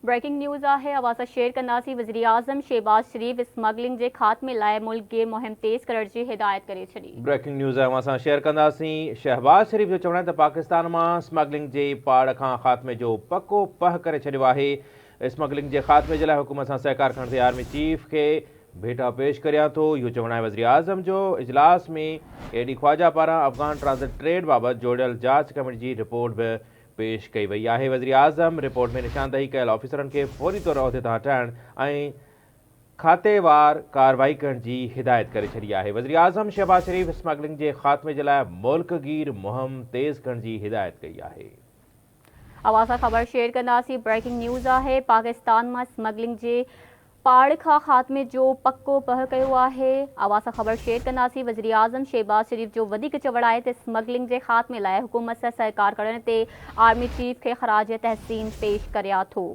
Breaking news آهي اوهان سان شيئر ڪنداسين وزيراعظم شهباز شريف اسمگلنگ جي خاتمي لاء ملڪ گير مهم تيز ڪرڻ جي هدايت ڪري ڇڏي. بريڪنگ نيوز اوهان سان شيئر ڪنداسين شهباز شريف جو چوڻ آهي ته پاڪستان مان اسمگلنگ جي پاڙ کان خاتمي جو پڪو پهه ڪري ڇڏيو آهي اسمگلنگ جي خاتمي جي لاء حڪومت سان سهڪار ڪرڻ تي آرمي چيف کي ڀيٽا پيش ڪريان ٿو اهو چوڻ آهي وزيراعظم جو اجلاس ۾ اي ڊي خواجه پاران افغان ٽرانزٽ ٽريڊ بابت جوڙيل جاچ ڪميٽي جي رپورٽ به پيش ڪئي وئي آهي، وزيراعظم رپورٽ ۾ نشاندهي ڪيل آفيسرن کي فوري طور عهدي تان هٽائڻ ۽ کاتيوار ڪارروائي ڪرڻ جي هدايت ڪري ڇڏي آهي، وزيراعظم شهباز شريف اسمگلنگ جي خاتمي جي لاء ملڪ گير مهم تيز ڪرڻ جي هدايت ڪئي آهي. اوهان سان خبر شيئر ڪنداسين بريڪنگ نيوز آهي پاڪستان مان اسمگلنگ جي پاڙ کان خاتمي جو پڪو پهه ڪيو آهي. اوهان سان خبر شيئر ڪنداسين. وزيراعظم شهباز شريف جو وڌيڪ چوڻ آهي ته اسمگلنگ جي خاتمي لاء حڪومت سان سهڪار ڪرڻ تي آرمي چيف کي خراج تحسين پيش ڪريان ٿو.